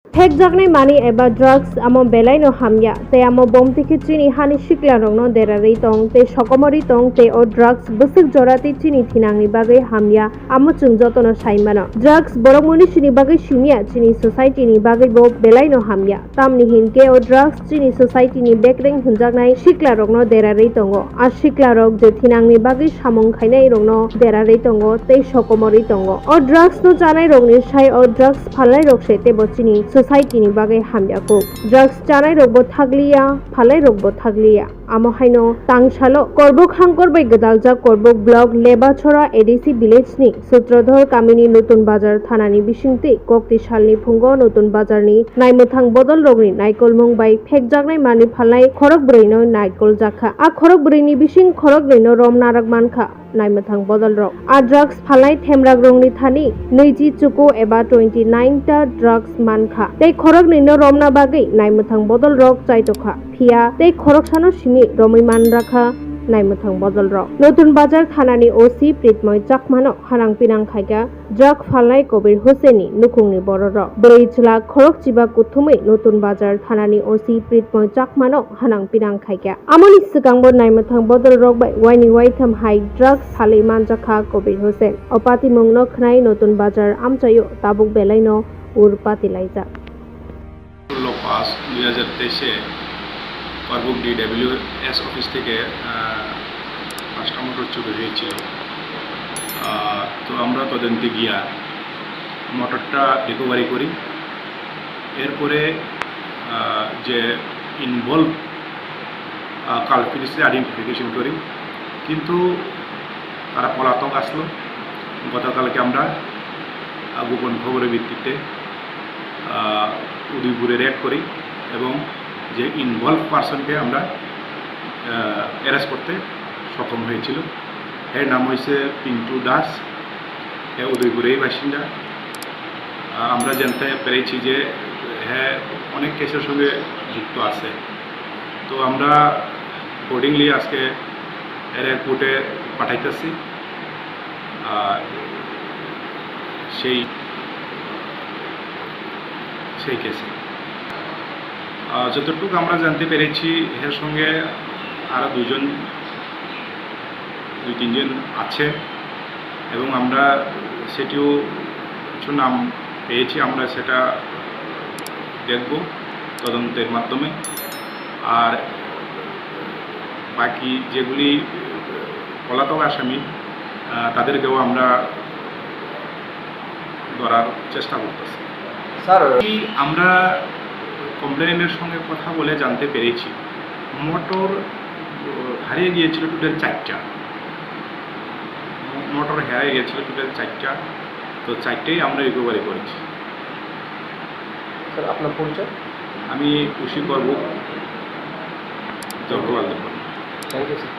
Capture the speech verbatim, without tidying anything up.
Phekjaknai mani eba drugs amo belaino hamya, tei amo bomti khe chini hani siklarokno derarwi tong tei sokomorwi tong, tei o drugs bwswk jora tei chini thinangni bagwi hamya, amo chwng jotono sai mano. Drugs borok munisini bagwi simiya, chini society ni bagwi bo belaino hamya. Tamni hinkhe o drugs chini society ni bekreng hwnjaknai siklarokno derarwi tongo. A siklarok je thinangni bagwi samung khainairokno derarwi tongo tei sokomorwi tongo. O drugs no chanairokni sai o drugs phalnairok se teibo chini society ni bagwi hamya kuk. Drugs chanairokbo thakliya, phalnairokbo thakliya. Amo haino tangsalo Korbuk hangkor bai gwdaljak Korbuk block Lebachora A D C village ni Sutrodhor kamini Nutun Bazar thanani bisingtwi kokti salni phungo Nutun Bazarni naimwthang bodolrokni naikolmung bai phekjaknai mani phalnai khorok brwino naikol jakha. A khorok brwini bising khorok brwino rom narak mankha naimwthang bodolrok. A drugs phalnai themrakrokni thani nwichi chuku eba twenty nine ta drugs mankha, tei khoroknwino romna bagwi naimwthang bodolrok chaitokha. Phiya tei khoroksano simi romwi manrakha naimwthang bodolrok. Nutun Bazar thanani O C Pritmoy Chakmano hanang pinang khaikha drug phalnai Kobir Hussainni nukhungni bororok. Bwrwi chwla khorokchiba kuthumwi Nutun Bazar thanani O C Pritmoy Chakmano hanang pinang khaikha. Amoni swkangbo naimwthang bodolrok bai waini waitham hai drug phalwi manjakha Kobir Hussain. O patimungno khwnai Nutun Bazar amchaio tabuk belaino ur patilaijak. ষোলো পাঁচ দুই হাজার তেইশে Karbook DWS office থেকে আহ, পাঁচটা মোটর চুরি হয়েছিল। আহ, তো আমরা তদন্তে গিয়া মোটরটা রিকভারি করি। এরপরে আহ, যে ইনভলভ কালপ্রিটসে আইডেন্টিফিকেশন করি, কিন্তু তারা পলাতক আসলো। গতকালকে আমরা আহ, গোপন খবরের ভিত্তিতে আহ, উদয়পুরে রেড করি এবং যে ইনভলভ পার্সনকে আমরা অ্যারেস্ট করতে সক্ষম হয়েছিল। এর নাম হয়েছে পিন্টু দাস। এ উদয়পুরেই বাসিন্দা। আহ, আমরা জানতে পেরেছি যে হ্যাঁ, অনেক কেসের সঙ্গে যুক্ত আছে। তো আমরা অ্যাকর্ডিংলি আজকে এর কোর্টে পাঠাইতেছি। আর সেই সেই কেসে আহ, যতটুকু আমরা জানতে পেরেছি, এর সঙ্গে আরও দুজন দুই তিনজন আছে এবং আমরা সেটিও কিছু নাম পেয়েছি, আমরা সেটা দেখব তদন্তের মাধ্যমে। আর বাকি যেগুলি পলাতক আসামি, আহ, তাদেরকেও আমরা ধরার চেষ্টা করতেছি। স্যার এই আমরা কমপ্লেনেন্টের সঙ্গে কথা বলে জানতে পেরেছি, মোটর হারিয়ে গিয়েছিল টোটাল চারটা। মোটর হারিয়ে গিয়েছিল টোটাল চারটা। তো চারটেই আমরা রিকভারি করেছি। স্যার আপনার পরিচয়? আমি কৃষি করব জলপাইগুড়ি। Thank you sir.